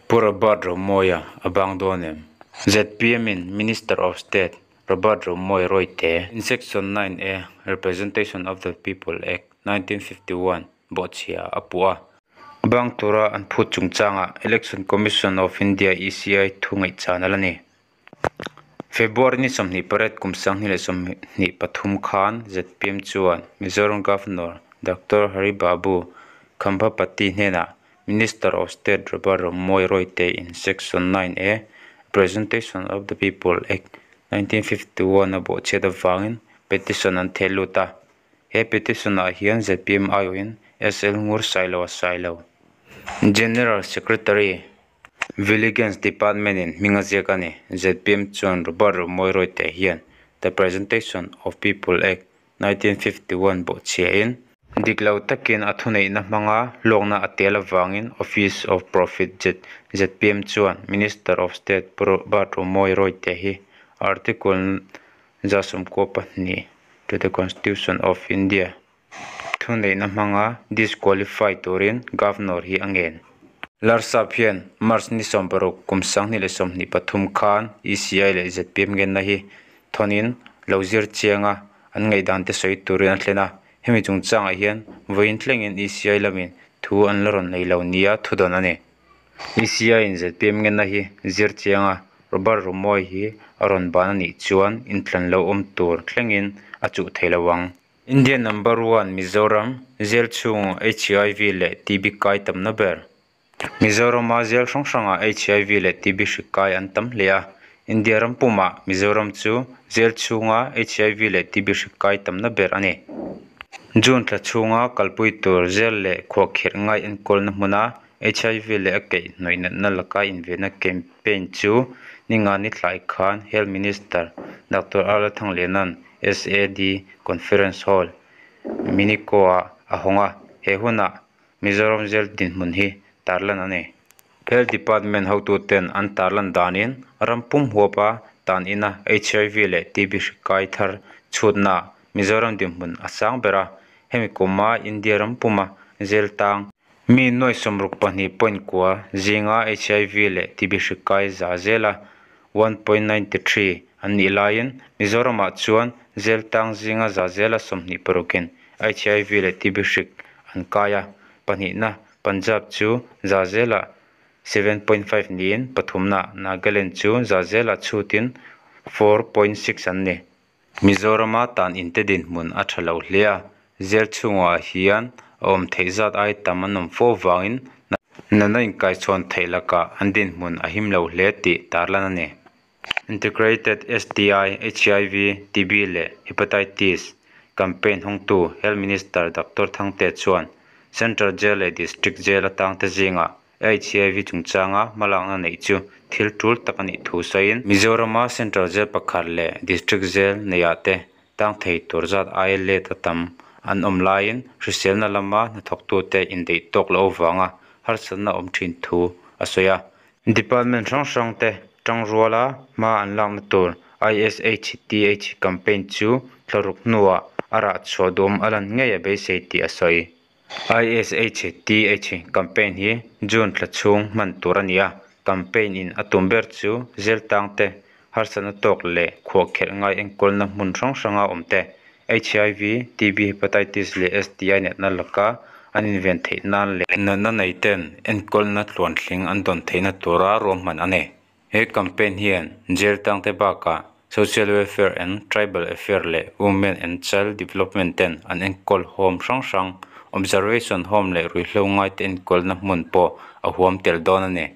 Pu Robert Romawia a bang dawn em? ZPM in Minister of State Robert Romawia Royte in Section 9A Representation of the People Act 1951 bawhchhia a puh a. A bang tura an phut chungchangah Election Commission of India ECI thu ngaihchan a la ni. February ni 28 kum 2023 khan ZPM chuan Mizoram Governor Doctor Hari Babu Kambhampati hnenah Minister of State Robert Romawia Royte in Section 9A Representation of the People Act 1951 a bawhchhiat avangin petition an theh lut a. He petition ah hian ZPM aiawhin SL Ngur Sailo a Sailo, General Secretary, Vigilance Department in hming a ziak a ni. ZPM chuan Robert Romawia Royte hian The Presentation of People Act 1951 bawhchhia in dik lo takin a thuneihna hmanga hlawkna a tel avangin Office of Profit ZPM chuan Minister of State Pu Robert Romawia Royte hi Article 92 to the Constitution of India thuneihna hmanga disqualify turin Governor hi a ngen. Larsap hian March ni 60 kum 2023 khan ECI leh ZPM ngenna hi thawnin lo zir chianga an ngaihdan te sawi turin a thlen a. Hemi chungchangah hian vawiin thlengin ECI lamin thu an la rawn nei lo nia thu dawn a ni. ECI in ZPM ngenna hi zir chianga Robert Romawia hi a rawn ban a nih chuan inthlan lo awm tur thlengin a chuh thei lo ang. India number 1 Mizoram jail chhung HIV leh TB kai tamna ber. Mizorama jail hrang hranga HIV leh TB hri kai an tam hle a. India ram pumah Mizoram chu jail chhunga HIV leh TB hri kai tamna ber a ni. June thla chhunga kalpui tur jail leh khuahkhirh ngai enkawlna hmuna HIV leh a kaihhnawih natna laka invenna campaign chu ningani thlai khan Health Minister Dr. R Lalthangliana'n SAD Conference Hall Minico ah a hawng a. He hunah Mizoram jail dinhmun hi tarlan a ni. Health Department hotuten an tarlan danin ram pum huapa tan ina HIV leh TB hri kai thar chhutna Mizoram dinhmun a sang ber a. Hemi kuma India ram puma jail tang mi nuai 62.9 zinga HIV leh TB hri kai za zela 1.93 an nih laiin Mizoramah chuan jail tang zinga za zela 26in HIV leh TB hri an kai a. Pahnihna Punjab chu za zela 7.5 niin pathumna Nagaland chu za zela chhutin 4.6 an ni. Mizorama tan inte dinhmun a tha lo hle a. Jail chhungah hian a awm theih zat ai tam an awm fo vangin natna inkaichhawn theih lakah an dinhmun a him lo hle tih tarlan a ni. Integrated STI, HIV, TB leh Hepatitis campaign hawngtu Health Minister Dr. Thangtea chuan Central Jail leh District Jail atang te zingah HIV chungchanga hmalakna neih chu thil tul tak a nih thu sawiin Mizorama Central Jail pakhat leh District Jail neiah te tang thei tur zat ai let a tam an awm laiin hriselna lama hnathawktute indeih tawk loh avanga harsatna awm thin thu a sawi a. Department hrang hrang te tangruala hma an lakna tur ISHTH campaign chu thlaruk hnuah a rah chhuah duam a lan ngei a beisei tih a sawi. ISHTH campaign hi June thla chhung hman tur a ni a. Campaign in a tum ber chu jail tang te harsatna tawk leh khuahkherh ngai enkawlna hmun hrang hranga awm te HIV, TB, Hepatitis leh STI natna laka an inven theih nan leh natna nei ten enkawlna tluantling an dawn theihna tura ruahman a ni. He campaign hian jail tang te bakah Social Welfare and Tribal Affairs leh Women and Child Development ten an enkawl home hrang hrang Observation Home leh ruihhlo ngai te enkawlna hmun pawh a huam tel dawn a ni.